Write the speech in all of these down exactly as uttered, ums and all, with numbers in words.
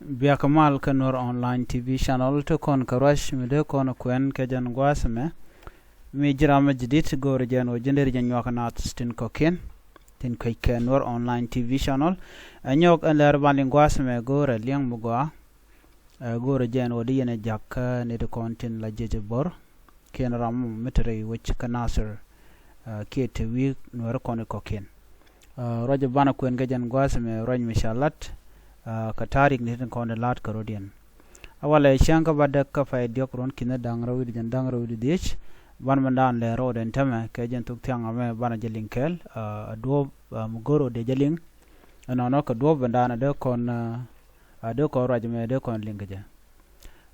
Biakä mal kä Nuer Online T V channel ti kɔn kä ruac mi dee kɔn kuɛn kɛ jɛn gua̱a̱th ɛmɛ. Mi ji̱ ram mi ji̱ dit go̱o̱rɛ jɛn ɣöö ji̱n deri jɛ nyuak naath tin kɔ̱kiɛn tin kuec kɛ Nuer Online T V channel. Ɛ nyɔk ɛn lɛr ban liŋ gua̱a̱th ɛmɛ go̱o̱rɛ liɛŋ mi gɔaa. Ɛ go̱o̱rɛ jɛn ɣöö di yɛn ɛ jakä ni ti kɔn tin la jiɛc ɛ bo̱r. Kiɛn ram mi te rɛy wec kä Nasir, kiɛ te wi̱i̱ Nuääri kɔn i̱ kɔ̱kiɛn. Ruac banɛ kuɛn kɛ jɛn gua̱a̱th ɛmɛ ruac mi ca lat, kä ta̱ri̱k ni tin kɔn i̱ la̱a̱t kä rɔ̱diɛn. A walɛ cäŋ kä ba däk kä pay diɔ̱k ruɔ̱n ki̱n da̱ŋ rɛw wi̱cdɛ jiɛn da̱ŋ rɛw wi̱cdɛ dhiec. Banɛ mɛn da̱a̱n lɛ rɔɔdɛ ɛn tämɛ kɛ jɛn thok thia̱ŋ ɛmɛ banɛ jɛ liŋ kɛɛl, a duɔ̱ɔ̱p mi go̱r ɣöö dee jɛ liŋ. Ɛnɔnɔ kɛ duɔ̱ɔ̱p ɛn da̱a̱n a dee kɔn, a dee kɔn ruac ɛmɛ dee kɔn liŋ kɛ jɛ.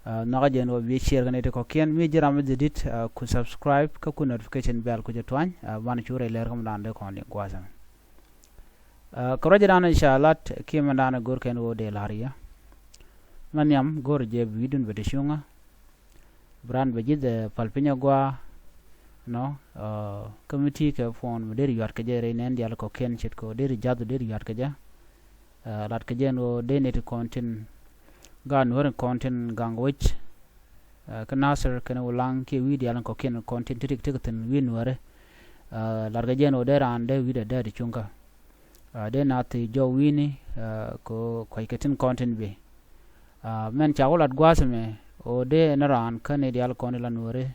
Nhɔakä jɛn ɣöö bi share kɛ nɛy ti kɔ̱kiɛn. Mi ji̱ ram mi ji̱ dit, ku subscribe kä ku notification bell ku jɛ tuany, banɛ cu rɛy lɛr kä mi da̱a̱n dee kɔn liŋ gua̱a̱th ɛmɛ. Kɛ ruac dan ca lat kiɛ mi da̱a̱n go̱r kɛn ɣöö dee la̱r yɛ. Mɛ nhiam go̱r jɛ bi wi̱i̱dun bɛ ti cuŋä. Bi raan bɛ ji̱th ɛ päl piny agua. Nɔ, kä mi ti kɛ phone mi deri yuat kɛ jɛ rɛy nɛn diaal kɔ̱kiɛn ce̱tkɛ ɣöö deri ja̱th ɣöö deri yuat kɛ jɛ. Lat kɛ jɛ ɛn ɣöö dee nɛy ti kɔn tin, gaat Nuääri kɔn tin gaŋ wec. Kä Nasir kɛnɛ Wulaŋ kiɛ wi̱i̱ diaal kɔ̱kiɛn kɔn tin ti rik ti kɛ thi̱n wi̱i̱ Nuääri. Lat kɛ jɛ ɛn ɣöö dee raan dee wi̱i̱dɛ dee ti cuŋkä. Dee naath ti jɔw wi̱i̱ni, kɛ kua̱ckɛ tin kɔn tin bi. Mɛn ca wä lat gua̱a̱th ɛmɛ ɣöö dee ni raan kä nɛy diaal kɔn ti la Nuääri.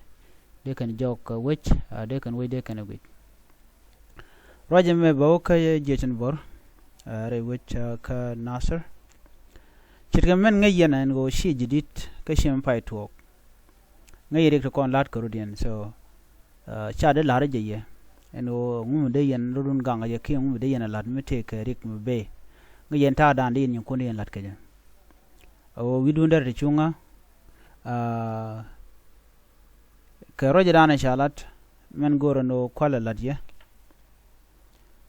Dee kɛn jɔw kɛ wec, dee kɛn wec dee kɛn guic. Ruac ɛmɛ bä wä kä jiɛc in bo̱r rɛy wec kä Nasir. Ce̱tkɛ mɛn ŋäc yɛn ɛn ɣöö ci ji̱ dit kä ci mi pay tuɔɔk. Ŋäc yɛ rik ti kɔn la̱t kä rɔ̱diɛn, so ca dee la̱r jɛ yɛ ɛn ɣöö ŋu mi dee yɛn rɔ̱dun gaŋ yɛ kiɛ ŋu mi dee yɛn a la̱t mi tëëkɛ rik mi bee. Ŋäc yɛn ta̱a̱ da̱a̱n dee yɛn nyinkun dee yɛn la̱t kɛ jɛ. A ɣöö wi̱cdun dee ti cuŋä. Kɛ ruac dan ca lat mɛn go̱o̱rɛ ni ɣöö kualɛ la̱t yɛ.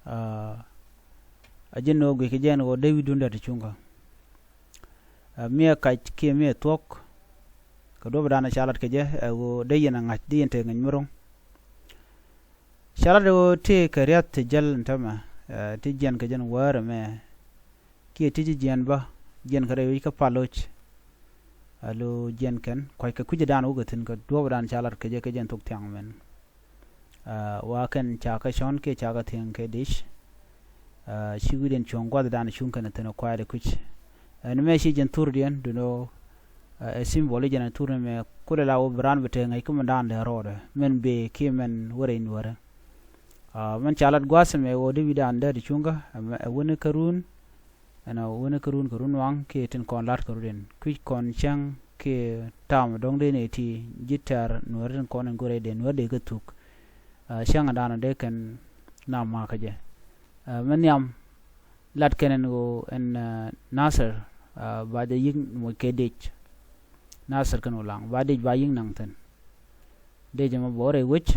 A ji̱n ni ɣöö guic kɛ jɛ ɛn ɣöö dee wi̱cdun dee ti cuŋä. Mi ɛ kac kiɛ mi ɛ thuɔ̱k. Kɛ duɔ̱p dan ca lat kɛ jɛ ɛ ɣöö dee yɛn a ŋa̱c dee yɛn te ŋäc mi ro̱ŋ. Ca lat ɛ ɣöö tëëkɛ ria̱th ti jäl ɛn tämɛ, ti jiɛn kɛ jɛn wäär ɛmɛ. Kiɛ ti ji̱ jiɛn bä, jiɛn kɛ rɛy wi̱c kä pal loc. A lo jiɛn kɛn kua̱ckɛ kui̱cdan wä kɛ thi̱n kɛ duɔ̱ɔ̱pdan ca lat kɛ jɛ kɛ jɛn thok thiaŋ mɛn. Wa kɛn ca kɛ cɔ̱n kiɛ ca kɛ thi̱eŋ kɛ dic. Ci wi̱cdiɛn cuɔ̱ŋ gua̱thdan cuŋ kɛn thi̱n kuayɛ di kui̱c. Ɛn mɛ ci jɛn thurdiɛn duno. Ɛ symbol i̱ jɛn thurni mɛ kulɛ la wä bi raan bi te ŋäc kä mɛn daan lɛ rɔɔdɛ mɛn bee kiɛ mɛn wä rɛy nuäärä. Mɛn ca lat gua̱a̱th ɛmɛ ɣöö dee wi̱cdan dee ti cuŋkä ɛ wä ni kä run. Ɛn ɣöö wä ni kä run kɛ run waŋ kiɛ tin kɔn lat kɛ run in kui̱c kɔn cäŋ kiɛ ta̱a̱m dɔ̱ŋ dee nɛy ti ji̱ tɛ̈r nuäär tin kɔn in go̱rɛ dee nuäär dee kä thuk. Cäŋ ɛn daanɔ dee kɛn na makä jɛ. Mɛ nhiam lat kɛn ɛn ɣöö ɛn Nasir ba jɛ yi̱k moc kɛ dec. Nasir kɛn Wulaŋ ba dec ba yi̱k naŋ thi̱n. Dec ɛmɔ bä rɛy wec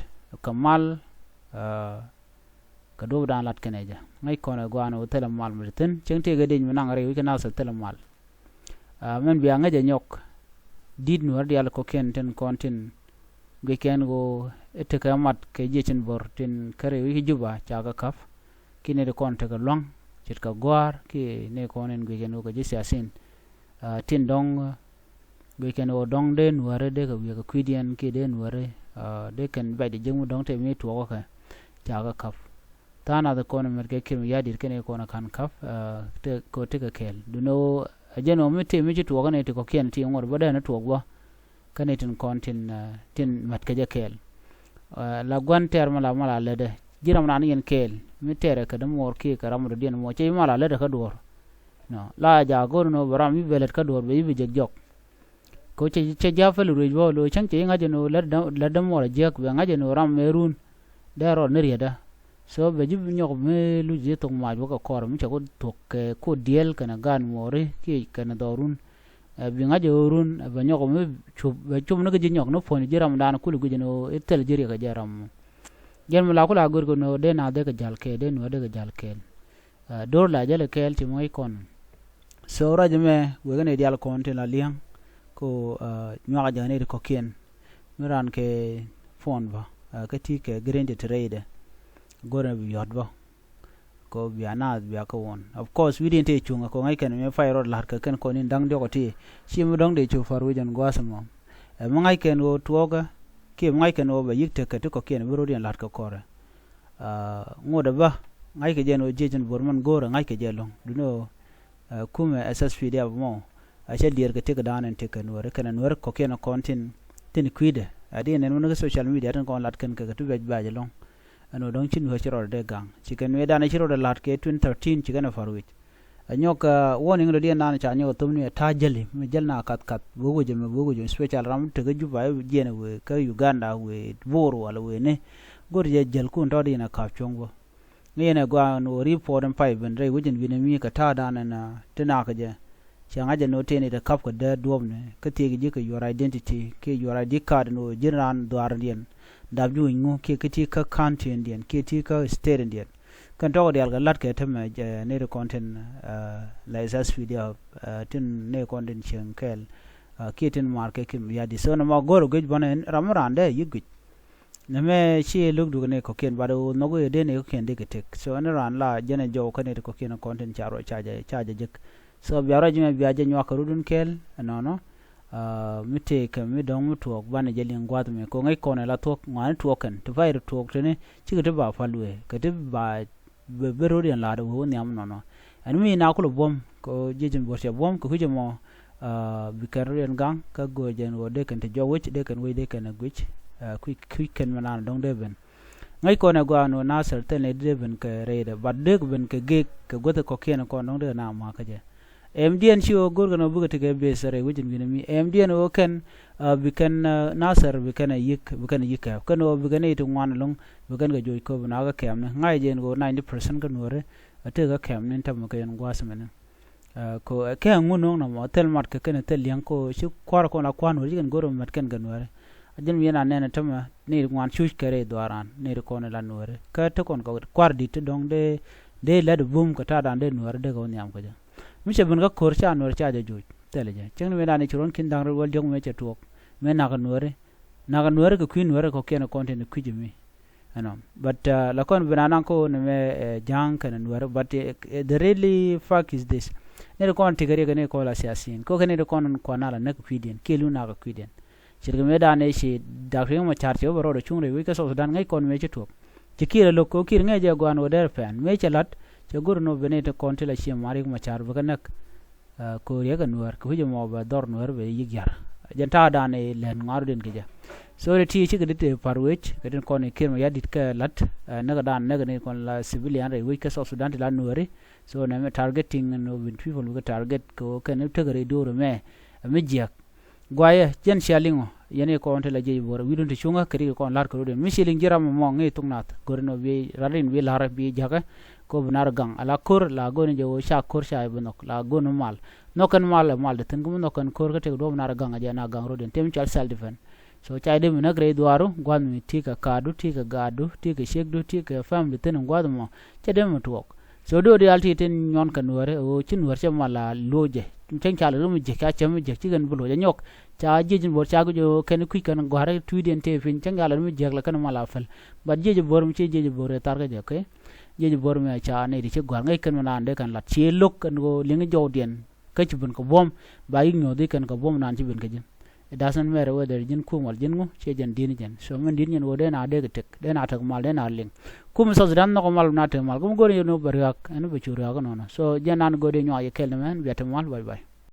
kɛ mal. Kɛ duɔ̱pdan lat kɛn ɛ jɛ ŋäc kɔn ɛ gɔaa ni ɣöö thilɛ mal mi ti thi̱n cieŋ tëëkɛ dec mi naŋ rɛy wec kɛ Nasir thilɛ mal. Mɛn bia ŋäc ɛ nyɔk di̱t nuäär diaal kɔ̱kiɛn tin kɔn tin guickɛn ɣöö i̱ tekɛ mat kɛ jiɛc in bo̱r tin kä rɛy wec kä Juba ca kɛ ka̱p. Kiɛ nɛy ti kɔn tekɛ lua̱ŋ ce̱tkɛ gɔ̱a̱r kiɛ nɛy kɔn in guickɛn ɣöö kɛ ji̱ siasin. Tin dɔ̱ŋ guickɛn ɣöö dɔ̱ŋ dee nuäärä dee kɛ wi̱i̱ kɛ kui̱diɛn kiɛ dee nuäärä dee kɛn bɛc di jiäk mi dɔ̱ŋ tëë mi tuɔɔkä kɛ ca kɛ ka̱p. Tha̱a̱ŋ nath kɔn mɛt kɛ kiɛm ya̱di̱t kɛn kɔn ka̱n ka̱p. Kɛ tekɛ kɛɛl duundɛ ɣöö ɛ jɛn ɣöö mi tëë mi ci tuɔɔkä nɛy ti kɔ̱kiɛn ti ŋuɔ̱t bä dee ni tuɔɔk bä. Kä nɛy tin kɔn tin tin mɛt kɛ jɛ kɛɛl. La gua̱n tɛɛr mi la mi la lätdɛ ji̱ ram raan yɛn kɛɛl mi tɛɛrɛ kɛ dämuɔɔr kiɛ kɛ ram mi dɔ̱diɛn muɔɔr cɛ ji̱ mi la lätdɛ kä duɔ̱ɔ̱r. Nɔ la jaak go̱r ni ɣöö bɛ ram mi bɛ lät kä duɔ̱ɔ̱r bɛ ji̱ bi jek jɔk. Kɛ ɣöö cɛ cɛ ji̱ a päl ruëc bä lo̱ cäŋ cɛ ji̱ ŋa̱c ɛn ɣöö lät däm lät dämuɔɔr a jiäk bɛ ŋa̱c ɛn ɣöö ram mɛ run. Dee rɔɔd ni rietdä. So bɛ ji̱ bi nyɔk mi luc ji̱ thok mac wä kɛ kɔr mi cɛ ku thuɔ̱k kɛ kod diɛɛl kɛnɛ gaat muɔɔri kiɛ kɛnɛ dhɔrun. Ɛ bi ŋa̱c ɛ ɣöö run ɛ bɛ nyɔk mi cup bɛ cup ni kä ji̱ nyɔk ni puɔ̱ny ji̱ ramdan kul guic ɛn ɣöö i̱ thil ji̱ riɛk ɛ jɛ ram. Jɛn mi la ku la go̱r kɛ ni ɣöö dee naath dee kɛ ja̱l kɛɛl dee nuäär dee kɛ ja̱l kɛɛl. Do̱r la jäl kɛɛl ci mi ŋäc kɔn. So ruac ɛmɛ wekɛ nɛy diaal kɔn tin la li̱eŋ. Ko nyuak a jäk nɛy ti kɔ̱kiɛn mi raan kɛ puɔ̱n bä kä ti kɛ grin ti ti rɛydɛ. Go̱r ɛn bi yɔ̱t bä. kɔ bia naath bia kä wun. Of course wi̱diɛn tëë cuŋä kɔ ŋäc kɛn mi pay rɔɔd la̱t kɛ kɛn kɔn in da̱ŋ diɔk ɔ ti. Ci mi dɔ̱ŋ dee cu pär wi̱c ɛn gua̱a̱th ɛmɔ. Ɛ mi ŋa̱c kɛn ɣöö tuɔɔkä kiɛ mi ŋa̱c kɛn ɣöö bɛ yi̱k tekɛ ti kɔ̱kiɛn bi ro̱diɛn la̱t kɛ kɔrɛ. Ŋot ɛ bä ŋa̱ckɛ jɛ ɛn ɣöö jiec ɛn bo̱r mɛn go̱o̱rɛ ŋa̱ckɛ jɛ ɛlɔ̱ŋ duundɛ ɣöö kumɛ ɛ S S P D F mɔ. A cɛ liɛɛr kɛ tëkdan ɛn tëk kɛ nuäär kɛnɛ nuäär kɔ̱kiɛn kɔn tin tin kui̱dɛ a di ɛn ɛn wän kä social media tin kɔn lat kɛn kɛ kɛ ti bɛc bɛc ɛlɔ̱ŋ. Ɛn ɣöö dɔ̱ŋ ci nuäär ci rɔɔdɛ dee gaŋ ci kɛn nuɛɛdan ci rɔɔdɛ la̱t kɛ twenty thirteen ci kɛn ɛ pär wi̱c. Ɛ nyɔk warning dɔ̱diɛn dan ca nyɔk ɛ thop ni ɛ ta̱a̱ jäli mi jäl na kath kath bä wec ɛmɛ bä wec ɛmɛ special ram tekä Juba ɛ jiɛn ɛ wëë kä Uganda wëë Bor wala wëë ni. Go̱r jɛ jäl kun tɔ̱diɛn ɛ ka̱p cuɔ̱ŋ bä. Ŋi̱i̱n ɛ gɔaa ɛn ɣöö report in pay ben rɛy wec in wi̱n ɛ mi kɛ ta̱a̱dan ɛn ti nakä jɛ. Cɛ ŋa̱c ɛn ɣöö tëë ni te ka̱p kɛ dee duɔ̱ɔ̱pni kä thiëëk ji̱ kɛ your identity kiɛ your I D card ɛn ɣöö ji̱n raan dhuaardiɛn. Dap juuc ŋu kiɛ kä ti kä county indiɛn kiɛ ti kä state indiɛn. Kɛn tɔk diaal kɛ la̱t kɛ tämɛ jɛ ni ri kɔn tin la S S P D F tin ni kɔn tin cieŋ kɛɛl. Kiɛ tin maar kɛ kim yadi so nɔmɔ go̱r ɛ guic bɔnɛ ram mi raan dee yi̱k guic. Nɛmɛ ci luk duk ni kɔ̱kiɛn bat ɣöö nhɔk ɣöö dee ni kɔ̱kiɛn dee kɛ tek so ɛn raan la jɛn ɛ jɔw kä ni ti kɔ̱kiɛn kɔn tin ca ruac ca jɛ ca jɛ jek. So bia ruac mɛ bia jɛ nyuak kɛ rut in kɛɛl ɛnɔnɔ. Mi tëëkɛ mi dɔ̱ŋ mi tuɔɔk banɛ jɛ liŋ gua̱th mi kɛ ŋäc kɔn ɛ la thuɔ̱k ŋɔaani tuɔɔk kɛn ti pay ri tuɔɔk tini cikɛ ti ba pal wëë kɛ ti ba bɛ bɛ ro̱diɛn la̱t wee wä nhiam nɔnɔ. Ɛn mi na kulɛ buɔ̱m kɛ jiec in buɔ̱r cɛ buɔ̱m kɛ kui̱c ɛmɔ. Bi kɛn ro̱diɛn gaŋ kä go̱o̱c ɛn ɣöö dee kɛn te jɔk wec dee kɛn wec dee kɛn ɛ guic. Kui̱c kui̱c kɛn mi naan dɔ̱ŋ dee ben. Ŋäc kɔn ɛ gɔaa ɛn ɣöö Nasir thil ni dee ben kɛ rɛydɛ but dee ben kɛ gek kɛ guäth kɔ̱kiɛn kɔn dɔ̱ŋ dee na ma̱a̱kä jɛ. Ɛm diɛn ci ɣöö go̱rkɛ nɔ bikɛ tekɛ beth rɛy wec in wi̱n mi ɛm diɛn ɣöö kɛn bi kɛn Nasir bi kɛn a yi̱k bi kɛn a yi̱k kɛɛp kɛn ɣöö bi kɛn a yi̱k ti ŋuan ɛlɔ̱ŋ. Bi kɛn kɛ joc kööp nakä kɛɛpni ŋa̱c jɛ ɛn ɣöö ninety percent kä nuääri. A tëëk kä kɛɛpni tämɛ kɛ yɛn gua̱a̱th mɛni. Kɛ ŋun nöŋ nɔmɔ thil mat kɛ kɛn thil liɛŋ ko ci kua̱r kɔn a kua̱r nuääri ci kɛn go̱r mɛ mɛt kɛn kɛ nuääri. A jɛn mi yɛn a nɛn tämɛ ni ŋuan cuc kɛ rɛy dhuaaran ni ri kɔn la nuääri kä te kɔn kɛ kua̱r di̱t ti dɔ̱ŋ dee dee lɛt bum kɛ ta̱a̱dan dee nuääri dee kɛ wä nhiam kɛ jɛ. Mi cɛ ben kä ko̱r ca nuɔr ca jɛ joc thilɛ jɛ cäŋ ni mëë dan i̱ ci ruɔ̱n ki̱n da̱ŋ rɛw wäl diɔ̱k mëë cɛ tuɔɔk. Mëë nakä nuääri nakä nuääri kɛ kui̱ nuääri kɔ̱kiɛn kɔn tin i̱ kui̱c mi. Ɛnɔ but la kɔn ben anaŋ kä ɣöö nɛmɛ ɛ ja̱a̱ŋ kɛnɛ nuääri but the really fact is this. Ni ti kɔn tikɛ riɛk kɛ ni kɔn la siasin kɛ kɛ ni ti kɔn kuan na la näk kui̱diɛn kiɛ lu nakä kui̱diɛn. Ce̱tkɛ mëë dan ëë ci Dak Riek Macar cɛ wä bɛ rɔɔdɛ cuŋ rɛy wec kä South Sudan ŋäc kɔn mëë ci tuɔɔk. Ci Kiir ɛ lo̱k kɛ Kiir ŋäc jɛ gɔaa ɛn ɣöö dɛr pɛn mëë cɛ la̱t. Cɛ go̱r ɛn ɣöö ben ëë ti kɔn ti la ciɛ Mak Riek Macar bɛ kɛ näk. Kɛ ɣöö Riek ɛ nuäär kɛ wi̱c ɛmɔ bɛ dhɔr nuäär bɛ yi̱k ya̱r. Jɛn ta̱a̱ dan ëë lɛn ŋɔaaruden kɛ jɛ. So ti ti cikɛ dit ëë pa̱r wec kɛ tin kɔn ëë Kiir Mayardit kɛ la̱t. Näk dan näk ni kɔn la civilian rɛy wec kä South Sudan ti la nuääri. So nɛmɛ targeting ɛn ɣöö ben people bikɛ target kɛ ɣöö kɛn tekɛ rɛy do̱r ɛmɛ. Ɛmɛ jiäk. Guayɛ jɛn cia liŋɔ yɛn i̱ kɔn ti la jiɛc bo̱r wi̱dun ti cuŋä kɛ ri kɔn la̱r kɛ rot in mi ci liŋ ji̱ ram ɛmɔ ŋi̱i̱c thok nath go̱r in ɔ bi rat in bi la̱r bi jakä. Kɛ ɣöö bi nar gaŋ ala ko̱r la go̱n in jɛ ɣöö ca ko̱r ca bi nhɔk la go̱n in mal. Nhɔk kɛn mal ɛ mal ti thi̱n kä mi nhɔk kɛn ko̱r kä tëk duɔ̱p nar gaŋ ɛ jɛ na gaŋ rot in tëë mi cɔal self defense. So ca dee mi näk rɛy dhuaaru gua̱th mi ti kɛ kaadu ti kɛ gaadu ti kɛ ciekdu ti kɛ family thi̱n in gua̱th ɛmɔ. Cɛ dee mi tuɔɔk. So do̱r diaal ti tin nyuɔn kɛ nuääri ɣöö ci nuäär cɛ mal a luɔc jɛ. Cäŋ ca lɛ ri mi jiäk ca cäm mi jiäk ci kɛn bi luɔc a nyɔk. Ca jiec in bo̱r ca guic ɣöö kɛn kui̱c kɛn gɔ̱a̱rä tui̱diɛn tëë piny cäŋ ca lɛ ri mi jiäk lɛ kɛn mal a päl. But jiec bo̱r mi ci jiec bo̱r ɛ thar kä jɛ kɛ jiec bo̱r mi ca nɛy ti ci gɔ̱a̱r ŋäc kɛn mi naan dee kɛn lat ci lo̱k kɛn ɣöö liŋ jɔwdiɛn. Kä ci ben kɛ buɔ̱m ba yi̱k nyuɔ̱th i̱ kɛn kɛ buɔ̱m naan ci ben kɛ ji̱n. It doesn't matter whether ji̱n kum wal ji̱n ŋu ciɛ jɛn di̱n jɛn so min di̱n jɛn ɣöö dee na dee kɛ tek dee na tek mal dee na liŋ. Kum in South Sudan nhɔk mal na tek mal kum go̱r yɛn ɣöö bɛ ria̱k ɛn bɛ cu ria̱k inɔnɔ so jɛn nan go̱r dee nyuak yɛ kɛl ni mɛn bia tek mal bye bye.